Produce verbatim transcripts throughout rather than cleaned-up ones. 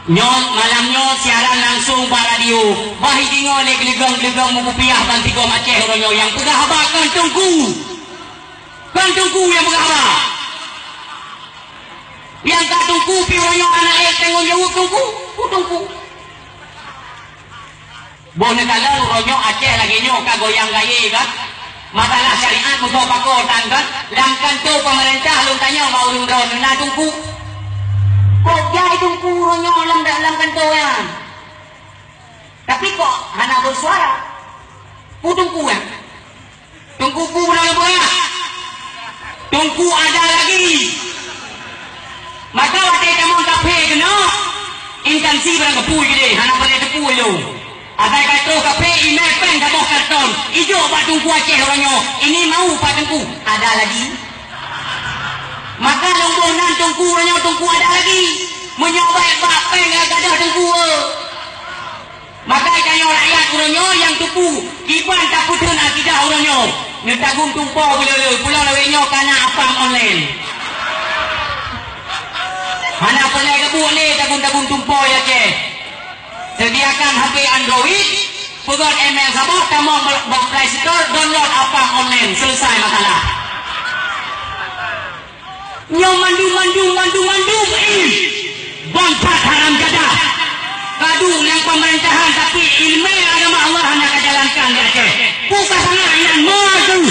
Nyoe malam nyoe siaran langsung bak radio. Bah ideungoe lé geuleugong-geuleugong meukupiah ban sigom Aceh uroe nyoe nyang peugah haba kon Teungku. Kon Teungku nyang peugah haba. Nyang ka Teungku pih uroe nyoe hana ék tanggong jaweueb Teungku. Peue Teungku? Boh neukalon uroe nyoe Aceh lagée nyoe ka goyang gayée kan? Masalah syariat musoh pakoe tan kan? Lam kantô peumeurintah lôn tanyong bak ureuëng droeneuh na Teungku. Kok jai Teungku uroe nyoe lam, lam kantô nyan? Tapi kok hana beusuara? Peue Teungku nyan? Teungku peue na leubeue? Teungku ada lagi. Maka watée tamong kaphé keunoe, intansi barang geupui keudeh, hana peureulée teupui lôn. Asai ka troh kaphé, imé péng saboh karton, ijok bak Teungku Aceh uroe nyoe, ini mau Pak Teungku, ada lagi. Maka lôn boh nan Teungku uroe nyoe, Teungku ada lagi. Meunyoe baét bak péng ka gadôh Teungku, eh. Maka tanyoe rakyat uroe nyoe nyang teupeu kiban tapeutheun akidah uroe nyoe. Neutagun tumpo beuleu-leu, pulang lawét nyoe kana apam online. Hana peureulée geubuet lé tagun-tagun tumpo ya Aceh. Sediakan H P Android, peugöt email saboh, tamong bak Play Store, download apam online, selesai masalah. Nyoe mandum, mandum, mandum, mandum, ih, bangsat haram jadah. Ka duek lam pemerintahan, tapi ileumèe agama Allah hana ka jalankan di Aceh. Peue ka sangat nyan, ma teuh.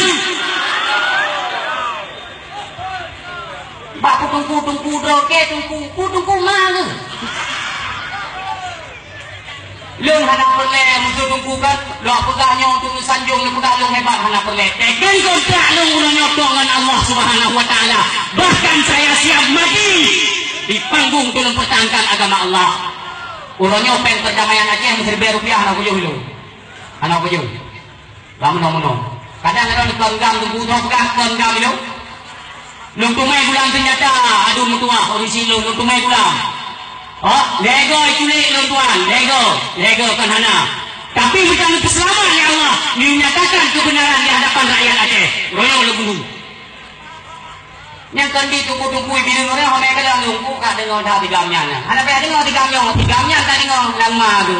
Bak peue teungku, teungku droe, teungku, peue teungku ma teuh. Lôn hana peureulèe musoh teungku kan, lôn peugah nyoe untuk neusanjong, lôn peugah lôn hebat, hana peureulèe. Teuken kontrak lôn uroe nyoe tok ngon Allah Subhanahu wa Taala. Bahkan saya siap mati di panggung untuk mempertahankan agama Allah. Uroe nyoe péng perdamaian Aceh meusiribèe rupiah hana kujoh lôn. Hana kujoh. Lam meunoe-meunoe. Kadang droe kon gam teungku, droe peugah kon gam ilôn. Lôn teumèe gulam seunjata, aduh meutuwah, ureueng si lôn, lôn teumèe gulam. Oh, lego iculek lôn tuan, lego, lego kon hana. Tapi meutan peuseulamat lé Allah, neunyatakan keubeunaran di hadapan rakyat Aceh. Royong lôn bunoe. Nyang kon di teungku-teungku bileung ureueng, hana ka deungoe teungku ka deungoe that tigam nyan. Hana payah deungoe tigam nyoe, tigam nyan ka deungoe lam ma tu.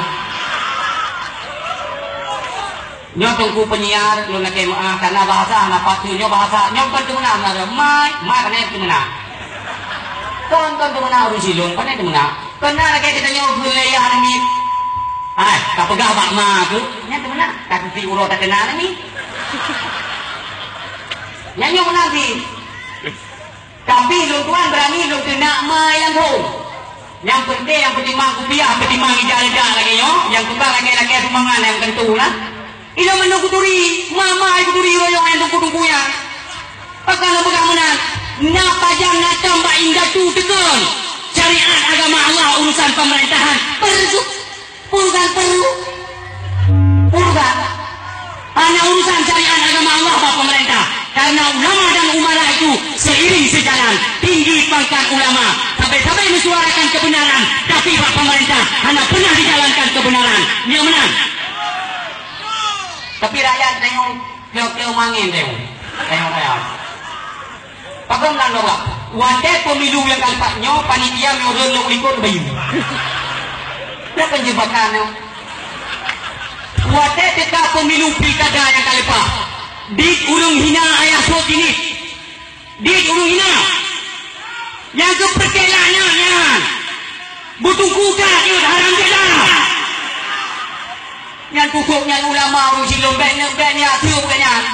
Nyoe teungku penyiar, lôn lakèe meu'ah, karena bahasa hana patut. Nyoe bahasa, nyoe kon teumeuna, mai, mai pane teumeuna. Kon, kon teumeuna ureueng si lôn, pane teumeuna. Keunan lagèe geutanyoe geulèe yah namiet. Hai, ka peugah bak ma keuh, nyan teumeuna. Ka teuti uroe takeunan namiet. Nyan nyoe meunan cit. Tapi lôn tuan beurani lôn teunak ma nyang thon. Nyang peunteng, nyang peutimang kupiah, peutimang ija-ija lagèe nyoe, nyang tukang lagèe-lagèe sumbangan nyang keuneuk na. Ilôn mandum kuturi, ma-ma kuturi royong nyang teungku-teungku nyan. Pakon lôn peugah meunan? Na pajan na tom bak indatu teukeuen. Syariat agama Allah, urusan pemerintahan, peureusup, peureugan, peureusup. Hana urusan syariat agama Allah bak pemerintah. Karena ulama dan umara itu seiring sejalan, tinggi pangkat ulama. Sabe-sabe menyuarakan kebenaran, tapi bak pemerintah hana pernah dijalankan kebenaran. Nyo meunan. Tapi rakyat tengok, tengok, tengok mangin tengok. Tengok rakyat. Pakon nan lôn peugah? Watèe pemilu nyang ka leupah nyoe, panitia meunurot lôn likot bayeue. Nyoe kan jebakan nyoe. Watèe teuka pemilu pilkada nyang ka leupah, dit ureueng hina ayah sot jinih. Dit ureueng hina. Nyang keu peureulèe nyan, nyan. Beuteungku ka jeuet haram jadah. Nyan pukok nyan ulama ureueng si lôn bèk nyan, bèk nyan, ateueh bèk nyan.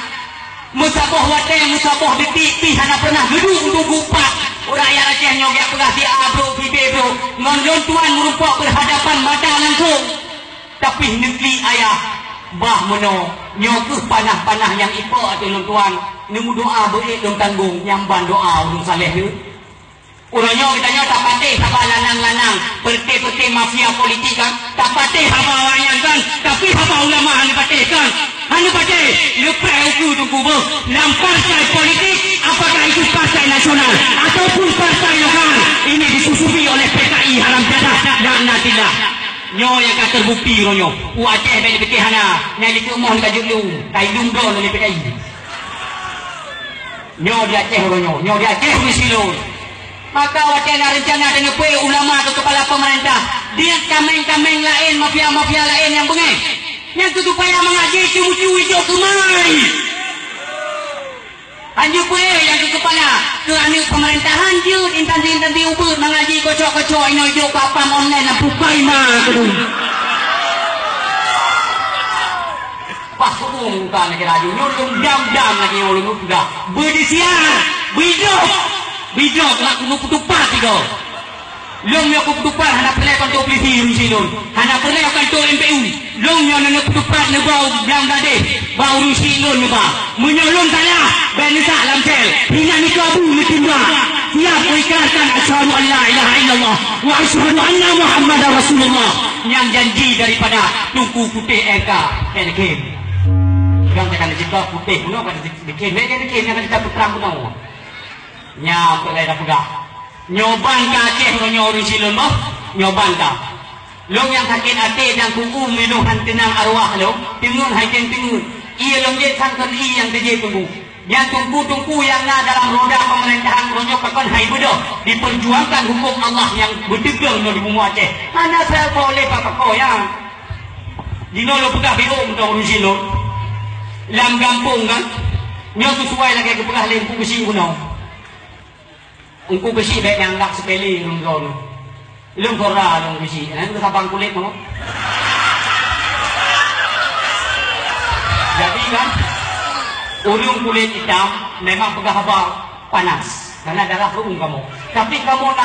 Meusaboh watèe, meusaboh detik pih hana pernah geuduek untuk geupat. Rakyat Aceh nyoe geujak peugah si A brôk, si B brôk. Ngon lôn tuan meurumpok berhadapan mata langsung. Tapi neuklik ayah, bah meunoe, nyoe keuh panah-panah nyang ipo ateueh lôn tuan. Neumeudoa beuék lôn tanggong, nyang ban doa ureueng saleh nyoe. Uroe nyoe geutanyoe tapatéh haba lanang-lanang, peureté-peureté mafia politik kan, tapatéh haba awaknyan kan, tapi haba ulama hana patéh kan. Hana patéh, leupah ukeue teungku beuh, lam partai politik, apakah itu partai nasional ataupun partai lokal, ini disusupi oleh P K I haram jadah, laknatillah. Nyoe nyang ka terbukti uroe nyoe. U Aceh bèk dipike hana, nyang dikeue moh ka jeuet lom, ka ilom droe lé P K I. Nyoe di Aceh uroe nyoe, nyoe di Aceh ureueng si lôn. Maka watèe na reuncana taneupeu ulama keu keupala peumeurintah, Diet kaméng-kaméng laén, mafia-mafia laén nyang beungéh. Nyang keu supaya mangat jih cu-cu ijok keumai. Hanjeuet peue nyang keu keupala, keu aneuk peumeurintah hanjeuet, intansi-intansi ubeut mangat jih kocok-kocok inoe ijok bak pam online na pukai ma keudeh. Pas kubu muka lagi laju, nyoe lôn dam-dam lagi nyoe lôn peugah. Beudisiar, beudok, beudok, laku nyoe kutupat tiga. Lôn nyoe kutupat hana peureulèe kantô polisi ureueng syiek lôn. Hana peureulèe kantô M P U. Lôn nyoe nyoe kutupat neuba u Bangladesh, ba ureueng syiek lôn neuba. Meunyoe lôn salah, bèk neusak lam sel. Hinan nikeue bu neutimbak. Siap kuikrarkan asyhadu an la ilaha illallah wa asyhadu anna Muhammadar Rasulullah. Nyan janji daripada Teungku Putéh R K N K. Ureueng takana jeuet putéh bunoe ka dikém, lé dikém nyang ka jiteupeue trang bunoe. Nyan peureulèe tapeugah. Nyoe ban ka Aceh uroe nyoe ureueng syiek lôn boh, nyoe ban ka. Lôn nyang sakét até dan kuku meunyoe han teunang arwah lôn, teungeut hai tém teungeut. Ié lôn jeuet sang kon ié nyang teujép teungku. Nyan teungku-teungku nyang na dalam roda peumeurintahkan uroe nyoe pakon hai beudôh dipeurjuangkan hukôm Allah nyang beuteupeue nyoe di bumoe Aceh. Hana saboh lé bak pakoe nyan. Jinoe lôn peugah biôh mantong ureueng syiek lôn. Lam gampông kan, nyoe sisuai lagèe geupeugah lé Teungku Geuchik bunoe. Teungku Geuchik bèk nyan anggap sepele ureueng droeneuh. Lôn kora lôn Geuchik, nyan keu sabang kulét nyoe. Jadi kan, ureueng kulét itam memang peugah haba panas, karena darah ru'um kamoe. Tapi kamoe na